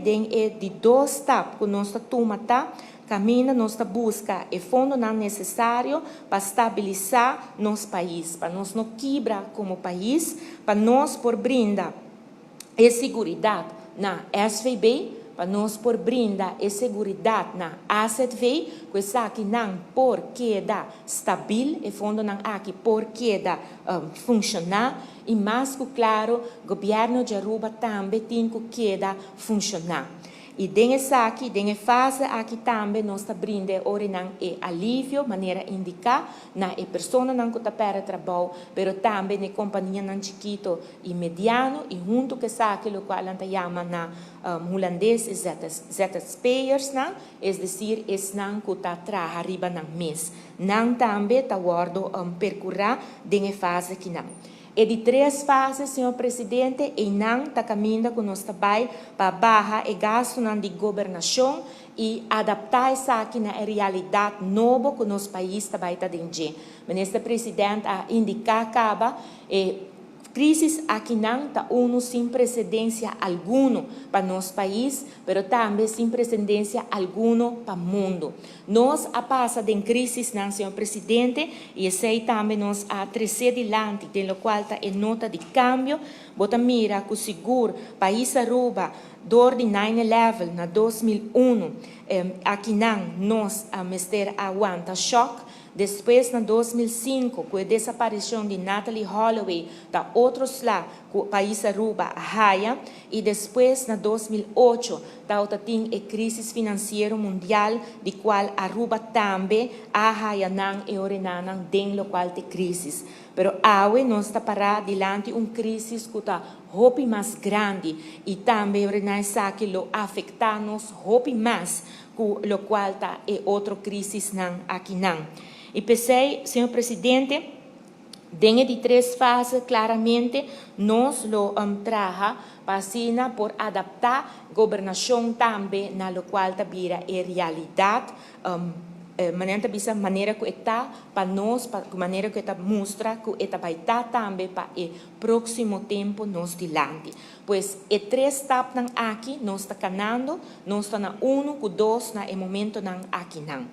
Den e di dos stap ku nos ta tuma ta kaminda nos ta buska e fondonan nesesario pa stabilisá nos pais, pa nos no kibra komo pais, pa nos por brinda e seguridat na SVB, pa nos por brinda e seguridat na AZV, ku esakinan por keda stabil, e fondonan aki por keda funshoná, i mas ku klaro, gobièrnu di Aruba tambe tin ku keda funshoná. I den esaki, den e fase aki tambe nos ta brinda e oranan e alivio, manera indiká, na e personanan ku ta pèrdè trabou, pero tambe na e kompanianan chikito i mediano, i huntu ku esaki lokual nan ta yama na hulandes e ZZP'ersnan, es desir esnan ku ta traha riba nan mes. Nan tambe ta wòrdu perkurá den e fase akinan. E di tres fase, señor Presidente, einan ta kaminda ku nos ta bai pa baha e gastunan di gobernashon i adaptá esaki na e realidat nobo ku nos pais ta bai ta den dje. Minister President a indiká kaba e Crisis akinan ta unu sin precedencia alguno pa nos pais, pero tambe sin precedencia alguno pa mundo. Nos a pasa den crisisnan, señor Presidente, y esey tambe nos a trece dilanti, den locual ta e nota di cambio. Bo ta mira cu sigur pais Aruba door di 9/11 na 2001, akinan nos a mester a wanta shock. Despues na 2005 ku e desaparishon di Natalee Holloway ta otro sla ku pais Aruba a haya i despues na 2008 tawata tin e krisis finansiero mundial di kual Aruba tambe a haya nan e orenanan den lokual t'e krisis. Pero awe nos ta pará dilanti un krisis ku ta hopi mas grandi i tambe orena esaki lo afektá nos hopi mas ku lokual ta e otro krisisnan akinan. I p'esei, señor Presidente, den e di tres fase klaramente nos lo traha pa asina por adaptá gobernashon tambe na lokual ta bira e realidat, manera ta bisa manera ku e ta pa nos, pa manera ku e ta mustra ku e ta bai ta tambe pa e próksimo tempu nos dilanti. Pues e tres stapnan aki nos ta kanando, nos ta na unu ku dos na e momentonan akinan.